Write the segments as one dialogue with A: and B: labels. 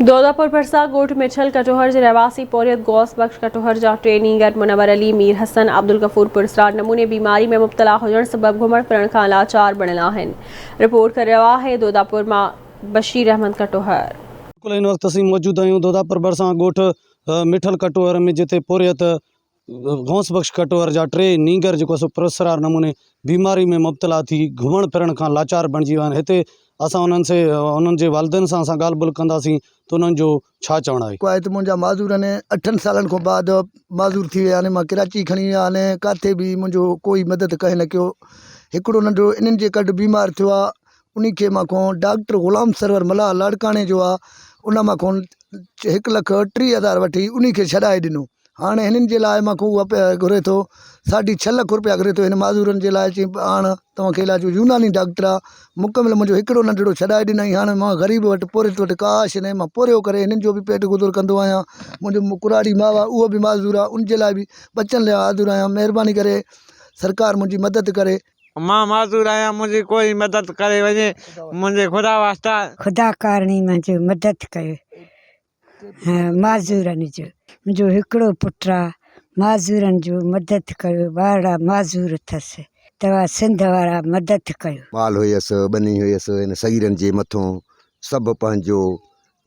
A: دولهپور ڀرسان ڳوٺ مٺل ڪٽوهر جي رهواسي پورهيت غوث بخش ڪٽوهر جا ٽي نينگر منور علي، مير حسن، عبدالغفور پراسرار نموني بيماري ۾ مبتلا هجڻ سبب گهمڻ ڦرڻ کان لاچار بڻيل آهن. رپورٽ ڪري رهيو آهي دوداپور مان بشير احمد ڪٽوهر.
B: بلڪل هن وقت اسين موجود آهيون دوداپور ڀرسان ڳوٺ مٺل ڪٽوهر ۾ جتي پورهيت غوث بخش ڪٽوهر جا ٽي نينگر جيڪو سو پراسرار نموني بيماري ۾ مبتلا ٿي گهمڻ ڦرڻ کان لاچار بڻجي ويا آهن هتي اسان انهن سي انهن جي والدين سان اسان ڳالهه ٻولهه ڪنداسين ته انهن جو ڇا چوڻ آهي.
C: آهي ته منهنجا معذور آهن اٺن سالن کان بعد معذور ٿي ويا آهن مان ڪراچي کڻي ويا آهن ڪاٿي به منهنجو ڪوئي مدد ڪنهن نه ڪيو هڪڙو ننڍڙو انهن جي ڪڍ بيمار ٿيو آهي انهي کي مان کان ڊاڪٽر غلام سرور ملاح لاڙڪاڻي جو آهي ان مان کان هڪ لک 3000 وٺي انهي کي ڇڏائي ڏنو هاڻي هنن جي لاء مان کان اها گهري ٿو ساڍي ڇهه لک روپيا گهري ٿو هن معذورن جي لاء چي هاڻ توهان کي علاج يوناني ڊاڪٽر آ مڪمل منهنجو هڪڙو ننڍڙو ڇڏائي ڏنائين هاڻي مان غريب وٽ پورهيت وٽ ڪا شيء ناهي مان پورهيو ڪري هنن جو به پيٽ گذر ڪندو آهيان منهنجو ڪراڙي ماء آ اهو به معذور آ ان جي لاء به ٻچن لاء معذور آهيان مهرباني ڪري سرڪار منهنجي مدد ڪري.
D: مان معذور آهيان منهنجي ڪوئي مدد ڪري وڃي منهنجي خدا واسطا.
E: خدا ڪارڻي منهنجي مدد ڪيو. معذورن جو منهنجو هڪڙو پٽ آ معذورن جو مدد ڪيو ٻارڙا معذور اٿس توهان سنڌ وارا مدد ڪيو.
F: مال هيس، ٻني هيس، هن صغيرن جي مٿون سڀ پنهنجو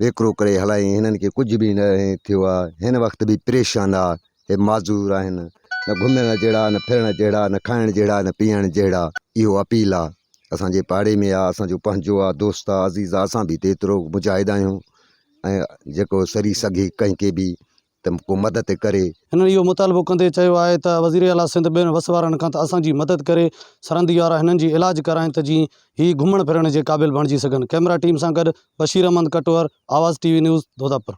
F: ويڪرو ڪري هلايائين، هنن کي ڪجهه به نه ٿيو آ، هن وقت به پريشان آ، هي معذور آهن، نه گهمڻ جهڙا، نه ڦرڻ جهڙا، نه کائڻ جهڙا، نه پيئڻ جهڙا، اهو اپيل آ، اسان جي پاڙي ۾ آ، اسان جو پنهنجو آ، دوست آ، عزيز آ، اسان به ايترو مجاهد آهيون ۽ جيڪو سري سگهي ڪنهن کي به ته ڪو مدد ڪري.
B: هنن اهو مطالبو ڪندي چيو آهي ته وزير اعليٰ سنڌ ٻين وس وارن کان ته اسان جي مدد ڪري سرندي وارا هنن جي علاج ڪرائين ته جيئن هي گهمڻ ڦرڻ جي قابل بڻجي سگهن ڪئميرا ٽيم سان گڏ Bashir Ahmed Katohar Awaz T V news Dodapur.